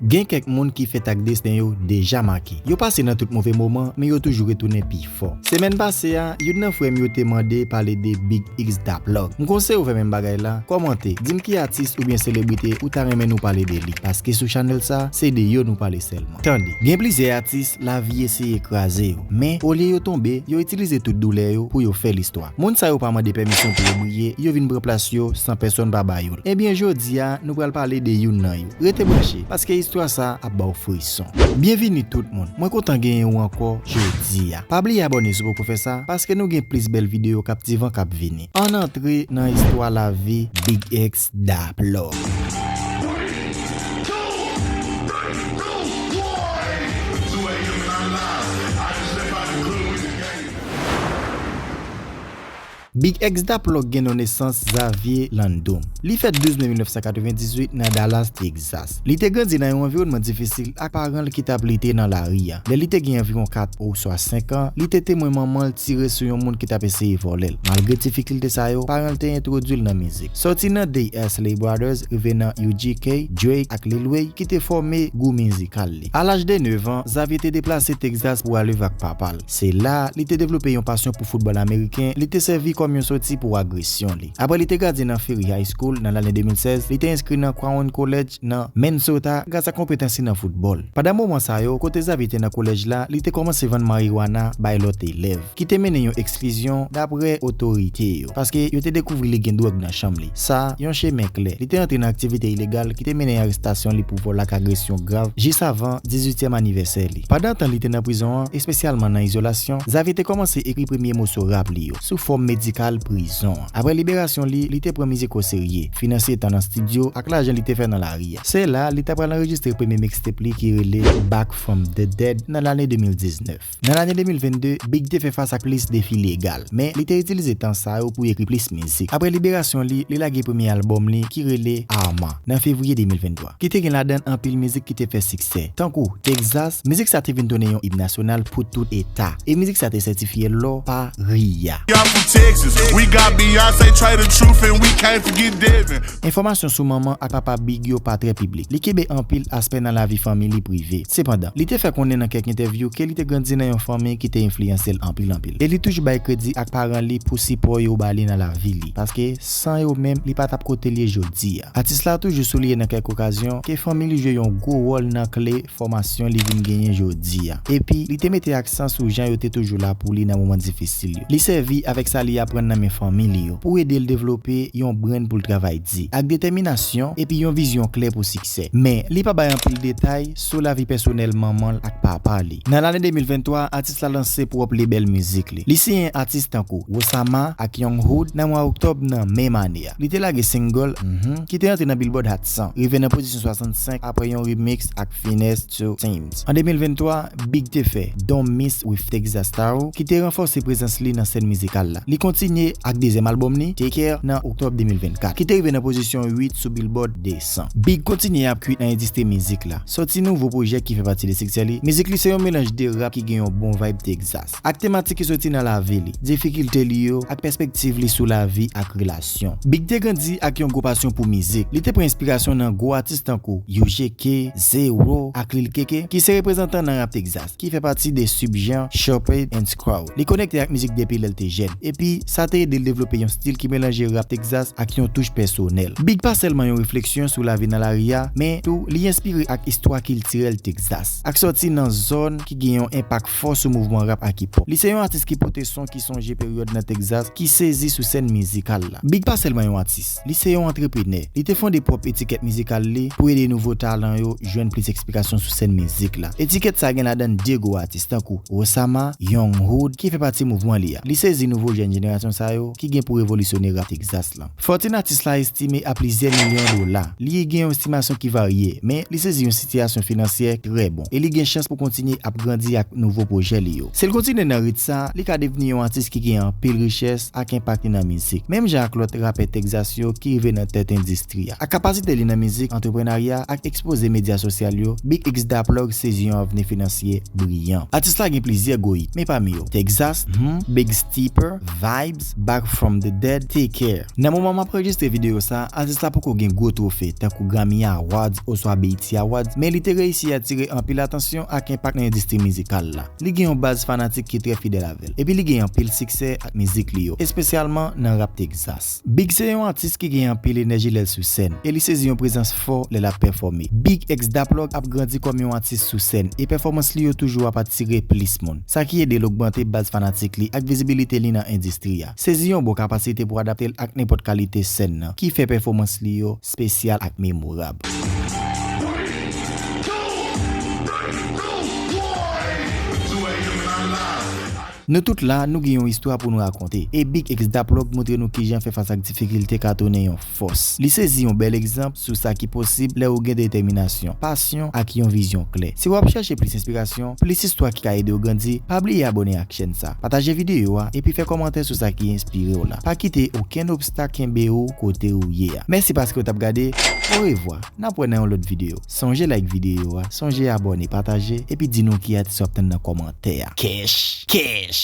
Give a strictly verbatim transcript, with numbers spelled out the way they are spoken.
Gen kèk moun ki fèt ak desten yo deja make. Yo pase nan tout move moman, men yo toujou retounen pi fò. Semèn pase a, youn nan frè m yo te mande pale de Big X Daplog. M konseye w fè menm bagay la, kòmante, di m ki atis oubyen selebrite ou ta renmen nou pale de li, paske sou chanèl sa, se de yo nou pale sèlman. Tande, gen plizyè atis lavi eseye kraze yo, men olye yo tonbe, yo itilize tout doulè yo pou yo fè listwa. Moun sa yo pa mande pèmisyon pou yo briye, yo vin pran plas yo san pèsonn pa ba yo l. Ebyen, jodi a, nou pral pale de youn nan yo. Rete branche, paske istwa sa ap ba w frison. Byenvini tout moun. Mwen kontan genyen w ankò jodi a. Pa bliye abòne si w poko fè sa, paske nou gen plis bèl videyo kaptivan k ap vini. Ann antre nan istwa lavi Big X Daplog. Big X Daplog gen non nesans Xavier Landrum. Li fèt douz me mil nèf san katrevendizuit nan Dallas, Texas. Li te grandi nan yon anviwònman difisil ak paran l ki t ap lite nan lari a. Lè li te gen anviwon kat oswa senk an, li te temwen manman l tire sou yon moun ki t ap eseye vòlè l. Malgre difikilte sa yo, paran l te entwodui l nan mizik. Sòti nan The Isley Brothers, rive nan U G K, Drake ak Lil Wayne ki te fòme gwoup mizikal li. A laj de nèf an, Xavier te deplase Texas pou al viv ak papa l. Se la, li te devlope yon pasyon pou foutbòl ameriken, li te sèvi kòm yon soti pou agresyon li. Apre li te gradye nan Ferry High School nan lane de mil sèz, li te enskri nan Crown College nan Minnesota gras a konpetans li nan foutbòl. Pandan moman sa yo, kote Xavier te nan kolèj la, li te kòmanse vann mariwana bay lòt elèv, ki te mennen yon eksklizyon dapre otorite yo, paske yo te dekouvri li gen dwòg nan chanm li. Sa, yon chemen klè. Li te antre nan aktivite ilegal ki te mennen arèstasyon li pou vòl ak agresyon grav jis avan dizuityèm anivèsè li. Pandan tan li te nan prizon an, espesyalman nan izolasyon, Xavier te kòmanse ekri premye moso rap li yo sou fòm medikal prizon an. Apre liberasyon li, li te pran mizik oserye, finanse tan nan estidyo ak lajan li te fè nan lari a. Se la, li ta pral anrejistre premye mixtape li ki rele Back from the Dead nan lane de mil diznèf. Nan lane de mil vennde, Big te fè fas ak plis defi legal, men li te itilize tan sa yo pou ekri plis mizik. Apre liberasyon li, li lage premye albòm li ki rele Arma nan fevriye de mil venntwa, ki te gen ladan l anpil mizik ki te fè siksè, tankou Texas. Mizik sa te vin tounen yon im nasyonal pou tout eta, e mizik sa te sètifye lò pa R I A. Y'all from Texas. We got Beyonce, Trae tha Truth, and we can't forget Devin. Enfòmasyon sou manman ak papa Big yo pa trè piblik. Li kenbe anpil aspè nan lavi fanmi li prive. Sepandan, li te fè konnen nan kèk entèvyou ke li te grandi nan yon fanmi ki te enfliyanse l anpil anpil. E li toujou bay kredi ak paran li pou sipò yo ba li nan lavi li, paske san yo menm, li pa t ap kote l ye jodi a. Atis la toujou souliye nan kèk okazyon ke fanmi li jwe yon gwo wòl nan kle fòmasyon li vin genyen jodi a. Epi, li te mete aksan sou jan yo te toujou la pou li nan moman difisil yo. Li sèvi avèk sa li aprann nan men fanmi li yo pou ede l devlope yon brenn pou l travay di, ak detèminasyon, epi yon vizyon klè pou siksè. Men, li pa bay anpil detay sou lavi pèsonèl manman l ak papa li. Nan lane de mil venntwa, atis la lanse pwòp lebèl mizik li. Li siyen atis tankou Wosama ak Young Hood nan mwa oktòb nan menm ane a. Li te lage single, mhm, ki te antre nan Billboard Hot san, rive nan pozisyon swasannsenk apre yon remix ak Finesse two Teams. An de mil venntwa, Big te fè Don't Mess with Texas Style, ki te ranfòse prezans li nan sèn mizikal la. Li kontinye ak dezyèm albòm li, Take Care, nan oktòb de mil vennkat, ki te rive nan pozisyon uit sou Billboard de san. Big kontinye ap kwit nan endistri mizik la. Sòti nouvo pwojè ki fè pati de siksè li, mizik li se yon melanj de rap ki gen yon bon vibe Texas, ak tematik ki soti nan lavi li, difikilte li yo, ak pèspektiv li sou lavi ak relasyon. Big te grandi ak yon gwo pasyon pou mizik. Li te pran enspirasyon nan gwo atis tankou U G K, Zero, ak Lil Keke, ki se reprezantan nan rap Texas, ki fè pati de sibjan Sharped and Scrawled. Li konekte ak mizik depi lè l te jèn, epi sa te ede l devlope yon stil ki melanje rap Texas ak yon touch pèsonèl. Big pa sèlman yon refleksyon sou lavi nan lari a, men tou li enspire ak istwa kiltirèl Texas, ak sòti nan zòn ki gen yon enpak fò sou mouvman rap ak hip hop. Li se yon atis ki pote son ki sonje peryòd nan Texas ki sezi sou sèn mizikal la. Big pa sèlman yon atis, li se yon antreprenè. Li te fonde pwòp etikèt mizikal li pou ede nouvo talan yo jwenn plis eksplikasyon sou sèn mizik la. Etikèt sa gen ladan de gwo atis tankou Wosama, Young Hood, ki fè pati mouvman li a. Li sezi nouvo jèn jenerasyon sa yo ki gen pou revolisyone rap Texas la. Fòtin atis la estime a plizyè milyon dola. Li gen yon estimasyon ki varye, men li sezi yon sitiyasyon finansyè trè bon, e li gen chans pou kontinye ap grandi ak nouvo pwojè li yo. Si l kontinye nan rit sa, li ka devni yon atis ki gen anpil richès ak enpak li nan mizik. Menm jan ak lòt rapè Texas yo ki rive nan tèt endistri a. Ak kapasite li nan mizik, antreprenarya, ak ekspoze medya sosyal yo, Big X Daplog sezi yon avni finansyè briyan. Atis la gen plizyè gwo hit, men pami yo, Texas, hmm, Big Steeper, Vibes, Back from the Dead, Take Care. Nan moman m ap anrejistre videyo sa, atis la poko gen gwo twofe, tankou Grammy Awards oswa B E T Awards, men li te reyisi atire anpil atansyon ak enpak nan endistri mizikal la. Li gen yon baz fanatik ki trè fidèl avè l, epi li gen anpil siksè ak mizik li yo, espesyalman nan rap Texas. Big se yon atis ki gen anpil enèji lè l sou sèn, e li sezi yon prezans fò lè l ap pèfòme. Big X Daplog ap grandi kòm yon atis sou sèn, e pèfòmans li yo toujou ap atire plis moun, sa ki ede l ogmante baz fanatik li ak vizibilite li nan endistri a. Sezi yon bon kapasite pou adapte l ak nenpòt kalite sèn nan, ki fè pèfòmans li yo espesyal ak memorab. Nou tout la, nou gen yon istwa pou nou rakonte, e Big X Daplog montre nou kijan fè fas ak difikilte ka tounen yon fòs. Li sezi yon bèl egzanp sou sa ki posib lè ou gen detèminasyon, pasyon ak yon vizyon klè. Si w ap chèche plis enspirasyon, plis istwa ki ka ede w grandi, pa bliye abòne ak chèn sa, pataje videyo a, epi fè kòmantè sou sa ki enspire w la. Pa kite okenn obstak kenbe w kote w ye a. Mèsi paske w t ap gade. Orevwa. N ap wè nan yon lòt videyo. Sonje like videyo a, sonje abòne, pataje, epi di nou ki atis w ap tann nan kòmantè a. Kèch! Kèch!